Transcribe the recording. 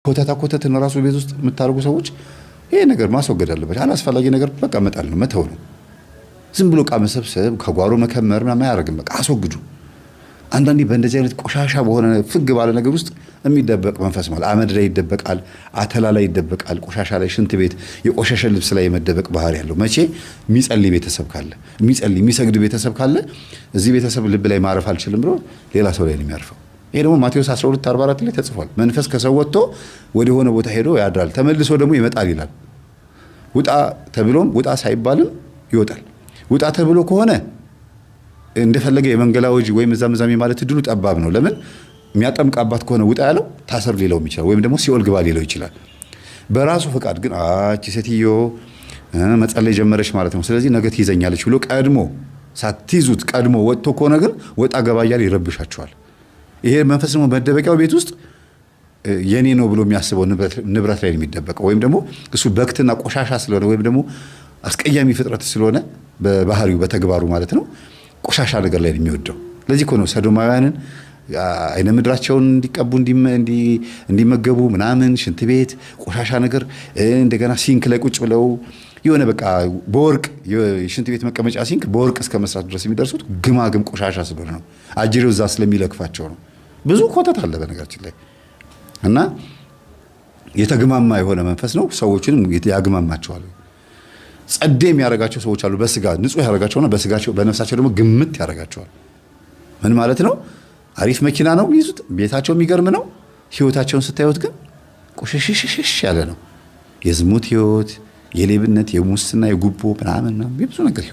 ኮተታ ኮተትን ራሱ ቤት ውስጥ የምታደርጉ ሰዎች ይሄ ነገር ማስወገድ አለባቸው። አላስፈላጊ ነገር በቃ መጣል ነው፣ መተው ነው። ዝም ብሎ ዕቃ መሰብሰብ ከጓሮ መከመር ምናምን አያደርግም። በቃ አስወግዱ። አንዳንዴ በእንደዚህ አይነት ቆሻሻ በሆነ ፍግ ባለ ነገር ውስጥ የሚደበቅ መንፈስ ማለት አመድ ላይ ይደበቃል፣ አተላ ላይ ይደበቃል፣ ቆሻሻ ላይ፣ ሽንት ቤት የቆሻሸ ልብስ ላይ የመደበቅ ባህሪ ያለው። መቼ የሚጸልይ ቤተሰብ ካለ፣ የሚጸልይ የሚሰግድ ቤተሰብ ካለ እዚህ ቤተሰብ ልብ ላይ ማረፍ አልችልም ብሎ ሌላ ሰው ላይ ነው የሚያርፈው። ይሄ ደግሞ ማቴዎስ 12:44 ላይ ተጽፏል። መንፈስ ከሰው ወጥቶ ወደ ሆነ ቦታ ሄዶ ያድራል፣ ተመልሶ ደግሞ ይመጣል ይላል። ውጣ ተብሎም ውጣ ሳይባልም ይወጣል። ውጣ ተብሎ ከሆነ እንደፈለገ የመንገላወጅ ወይም እዛም እዛም የማለት እድሉ ጠባብ ነው። ለምን የሚያጠምቅ አባት ከሆነ ውጣ ያለው ታሰር ሊለውም ይችላል፣ ወይም ደግሞ ሲኦል ግባ ሊለው ይችላል። በራሱ ፈቃድ ግን አቺ ሴትዮ መጸለይ ጀመረች ማለት ነው፣ ስለዚህ ነገ ትይዘኛለች ብሎ ቀድሞ ሳትይዙት ቀድሞ ወጥቶ ከሆነ ግን ወጣ ገባ እያለ ይረብሻቸዋል። ይሄ መንፈስ ደግሞ መደበቂያው ቤት ውስጥ የኔ ነው ብሎ የሚያስበው ንብረት ላይ የሚደበቀው፣ ወይም ደግሞ እሱ በክትና ቆሻሻ ስለሆነ ወይም ደግሞ አስቀያሚ ፍጥረት ስለሆነ በባህሪው በተግባሩ ማለት ነው ቆሻሻ ነገር ላይ የሚወደው። ለዚህ እኮ ነው ሰዶማውያንን አይነ ምድራቸውን እንዲቀቡ እንዲመገቡ ምናምን ሽንት ቤት ቆሻሻ ነገር እንደገና sink ላይ ቁጭ ብለው የሆነ በቃ በወርቅ የሽንት ቤት መቀመጫ sink በወርቅ እስከ መስራት ድረስ የሚደርሱት ግማግም ቆሻሻ ስለሆነ ነው። አጅሬው እዛ ስለሚለክፋቸው ነው። ብዙ ኮተት አለ በነገራችን ላይ እና የተግማማ የሆነ መንፈስ ነው። ሰዎችንም ያግማማቸዋል። ጸዴ የሚያደርጋቸው ሰዎች አሉ። በስጋ ንጹህ ያደርጋቸውና በስጋቸው በነፍሳቸው ደግሞ ግምት ያደርጋቸዋል። ምን ማለት ነው? አሪፍ መኪና ነው የሚይዙት፣ ቤታቸው የሚገርም ነው። ህይወታቸውን ስታዩት ግን ቆሸሽሽሽ ያለ ነው። የዝሙት ህይወት፣ የሌብነት፣ የሙስና፣ የጉቦ ምናምን የብዙ ነገር ህይወት።